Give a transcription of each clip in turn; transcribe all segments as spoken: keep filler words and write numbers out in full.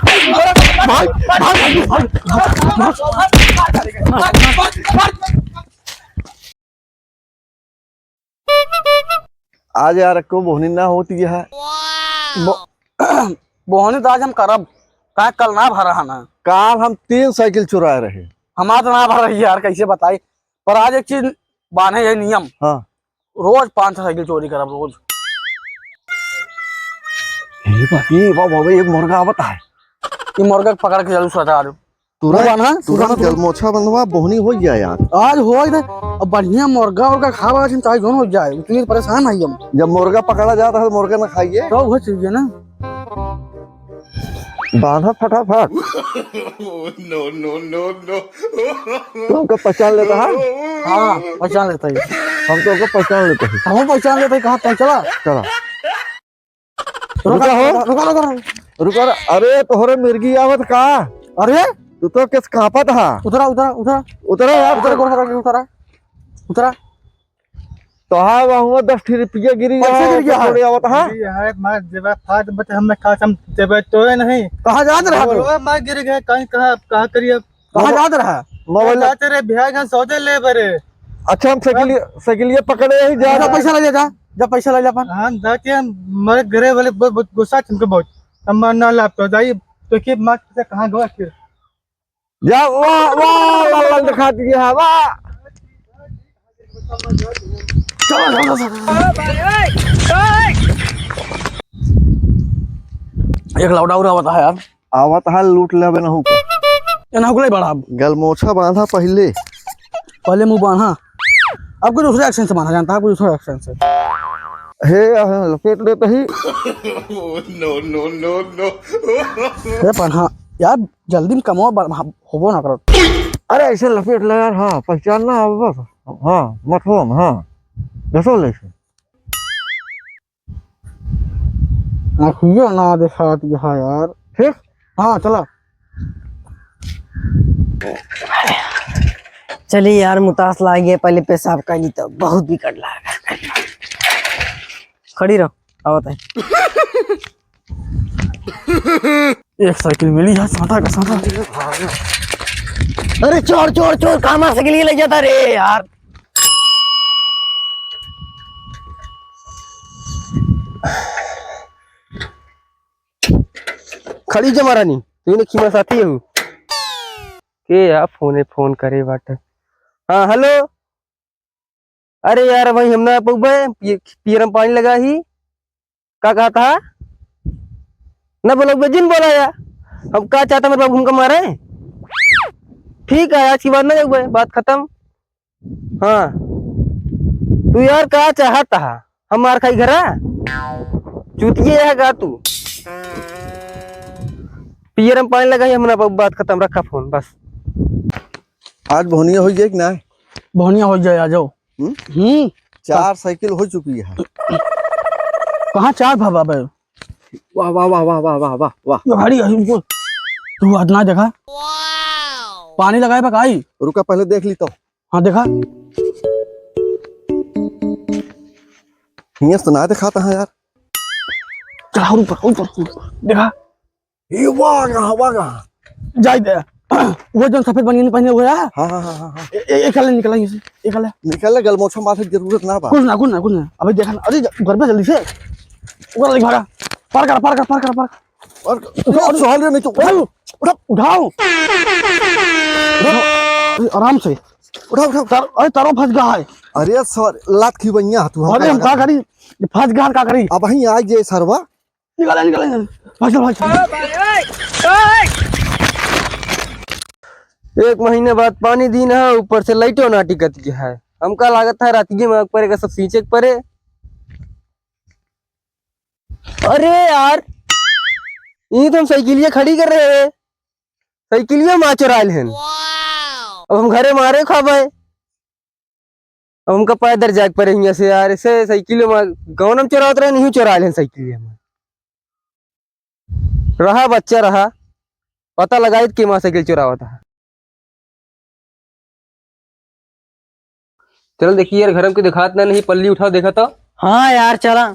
भाग, भाग, भाग, भाग। आज यार, एको बोहनी ना होती है। बो-, बोहनी तो आज हम करब, का कल ना भरा है ना। काल हम तीन साइकिल चुराए रहे। हमार तो ना भरा है यार, कैसे बताई, पर आज एक चीज बान्हे है नियम। हाँ। रोज पाँच साइकिल चोरी करब, रोज। ए बा-, ए बा-, बा-, बा-, एक मुर्गा आवत है। ये मुर्गा पकड़ के चलू सरदार। तुरंत, वो बान्हा, तुरंत तुरंत। जलमोछा बंधवा, बोहनी हो गया यार। आज हो गए, अब बढ़िया मुर्गा उर्गा खावा, आज हम चाहे जोन हो जाए, उतनी परेशान है हम। जब मुर्गा पकड़ा जाता है, तो मुर्गा ना खाइए। तो वो चीज है ना। बान्हा फटाफट। No, no, no, no। तो हमको पहचान लेता है? हाँ, पहचान लेता है। हम तो हमको पहचान लेता है। हम पहचान लेता है, कहाँ तक चला? चला। रुका, रुका हो। रुका, रुका, रुका। रुका रे। अरे, तोहरे मिर्गी आवत का? अरे? तू तो किस कांपत हा? उतरा, उतरा, उतरा। उतरा यार। उतरा, उतरा, उतरा, उतरा। उतरा। तो हाँ, वहाँ दस ठी रुपया गिरी पैसा गिर गया है। थोड़े आवत हा? गिरी है, मार देबे, फाट बटे, हमने कहा हम देबे तो है नहीं। कहाँ जात रहा तू? बोलवा मार गिर गए, कहीं कहाँ, कहाँ करिए? कहाँ जात रहा? मोबाइल जाते रहे, भैया के सौदे ले बरे। अच्छा, हम साइकिलिया, साइकिलिया पकड़े ही जा जा रहे। पैसा ले जा, जा, जा पैसा ले जा अपन। हम जाके हम, मेरे घरे वाले बहुत, बहुत गुस्सा हमको बहुत। हम ना लाभ तो जाइए, तो के मार से कहाँ गवा फिर? जा, वाह, वाह, वाह, वाह, दिखा दिया है, वाह। चलो, चलो, चलो। एक लौड़ा उड़ा होता है यार। आवत हाल लूट लेबे नहु को। ए, नहु को ले बड़ा अब। गलमोछा बांधा पहिले। पहिले मुँह बांधा। अब कुछ दूसरे action से बांधा जानता है, कुछ दूसरे action से। हे, अ, लपेट लेते ही। No, no, no, no। हे, पर हाँ, यार, जल्दी में कमवा बर-, हाँ, होबो ना करो। अरे, ऐसे लपेट ले यार, हाँ, पहचान ना आवे बस। हाँ, मत हो, हाँ। घसो ले इसे। अखिया ना देखात यहाँ यार। फिर? हाँ, चला। चली यार, मुतास लाग गया, पहले पेशाब कर ली तो बहुत बिकट लाग। खड़ी रहो, आवत है। एक साइकिल मिली है, साटा का साटा। अरे चोर, चोर, चोर, कहाँ से के लिए ले जाता रे यार? खड़ी जमा रानी, तू ने खीमा साथी हो। के यार फोने फोन करे बाटे। हाँ, हेलो। अरे यार, भाई हम ना पउबे, पी-, पियर में पानी लगा ही। का कहत हा? ना बोलो, बे जिन बोला यार। हम का चाहता मेरे बाबू हमका मारे? ठीक है, आज की बात ना जाऊबे, बात खत्म। हाँ। तू यार का चाहत हा? हम मार खाई घरा? चूतिए है का तू? पियर में पानी लगा ही, हम ना पउबे, बात खत्म, रखा फोन, बस। आज बोहनिया होइ जाए कि ना? बोहनिया होइ जाए, आ जाओ। हम्म? हम्म। चार साइकिल हो चुकी है। कहाँ चार भवा बे? वाह, वाह, वाह। ये गाड़ी है, इनको तू हाथ ना देखा। पानी लगाए बा काई? रुका, पहले देख ली तो। हाँ, देखा। हियाँ से ना दिखाता है यार। चढ़ाओ ऊपर, ऊपर, ऊपर। देखा। ये वाह गा, वाह गा। जाए दे। वो जौन सफेद बनियान पहने हुए है। हाँ, हाँ, हाँ, हाँ, हाँ। ए, ए, निकल ले, निकल ले, निकल ले। निकल ले, गलमोछा माथे की जरूरत ना बा। कुछ ना, कुछ ना, कुछ ना। अबे देखा ना, अरे, ज-, घर पे जल्दी से। ऊपर ले भागा। पार कर, पार कर, पार कर, पार कर। और उठाओ, ये सहल रे नहीं तो। उठाओ, उठाओ, उठाओ। उठाओ, अरे, आराम से। उठाओ, उठाओ। तर-, अरे, तारो फंस गया है। अरे, सर, लात की बनिया तू हमका अरे, हम लगा। का करी? ये फंस गया, का करी? अब वहीं आ जाए सरवा। निकाले, निकाले, निकाले। भाग चल, भाग चल। एक महीने बाद पानी दीन है, ऊपर से लाइटो ना टिकत की है। हमका लागत है रातिये में परे का सब सींचे के परे। अरे यार, ये तो हम साइकिलिया खड़ी कर रहे हैं, साइकिलिया में चोराइल हैं। अब हम घरे मारे खाबे। अब हमका पैदल जाए के परे हियाँ से यार, ऐसे साइकिल में गाँव में चोरावत रहे, नहीं चोरा लेन साइकिल में। रहा बच्चा रहा, पता लगाई के माँ साइकिल चोरावत है। चल देखिए यार, घर में के दिखात ना, नहीं पल्ली उठाओ, देखा तो। हाँ यार, चला।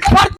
दे।